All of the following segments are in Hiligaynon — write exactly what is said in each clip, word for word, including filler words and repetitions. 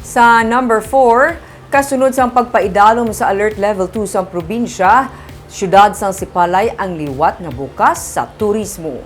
Sa number four, kasunod sang pagpaidalom sa Alert Level two sang probinsya, siyudad sang Sipalay ang liwat nga bukas sa turismo.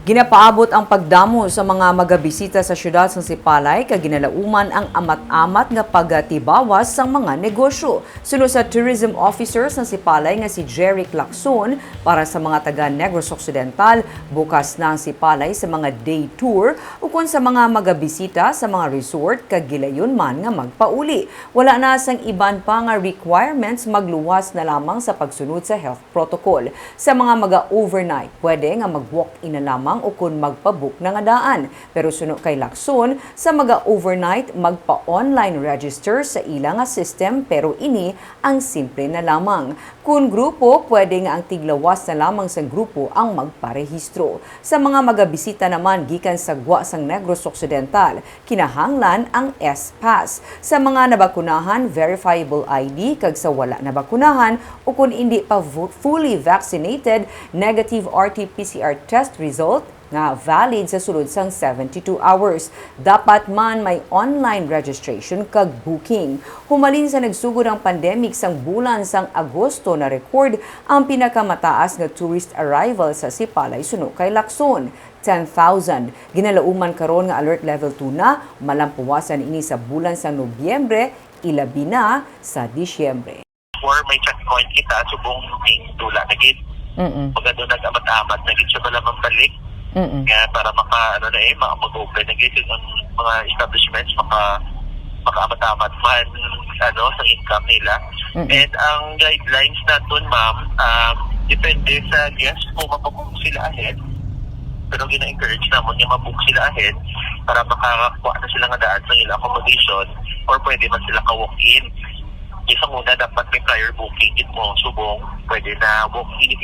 Ginapaabot ang pagdamo sa mga magabisita sa siyudad sang Sipalay kag ginalauman ang amat-amat nga pagatibawas sang mga negosyo. Suno sa tourism officer sang Sipalay nga si Jeric Lacson, para sa mga taga Negros Occidental, bukas na ang Sipalay sa mga day tour ukon sa mga magabisita sa mga resort kag gilayon man nga magpauli. Wala na sang iban pa nga requirements, magluwas na lamang sa pagsunod sa health protocol. Sa mga maga-overnight, pwede nga mag-walk-in na lamang ukon magpa-book na nga daan. Pero suno kay Lacson, sa maga-overnight, magpa-online register sa ila nga system, pero ini ang simple na lamang. Kun grupo, pwede nga ang tiglawas na lamang sang grupo ang magparehistro. Sa mga magabisita naman gikan sa gwa sang Negros Occidental, kinahanglan ang S-Pass. Sa mga nabakunahan, verifiable I D, kag sa wala nabakunahan ukon indi pa fu-, fully vaccinated, negative R T P C R test result nga valid sa sulod sang seventy-two hours. Dapat man may online registration kag booking. Humalin sa nagsugod ang pandemic sang bulan sang Agosto, na-record ang pinakamataas nga tourist arrival sa Sipalay, suno kay Lacson, ten thousand. Ginalauman karon nga Alert Level two na, malampuwasan ini sa bulan sang Nobyembre, ilabi na sa Disyembre. Before, may checkpoint kita subong ning Tula na gid. Mm-mm. Pag ano, nag-amat-amat na gid siya, wala man balik. Mm-mm. Nga para maka, ano na eh, ma-, mag-open na gid ang mga establishments, maka, makaamat-amat man, ano, sa income nila. Mm-mm. And ang guidelines naton, ma'am, um, depende sa guest kung mapabook sila ahead. Pero gina-encourage namon nga mabook sila ahead para makakuha na sila nga daan sa ilang accommodation or pwede man sila ka-walk-in. Sa una, dapat may prior booking gid mo subong pwede na walk-in.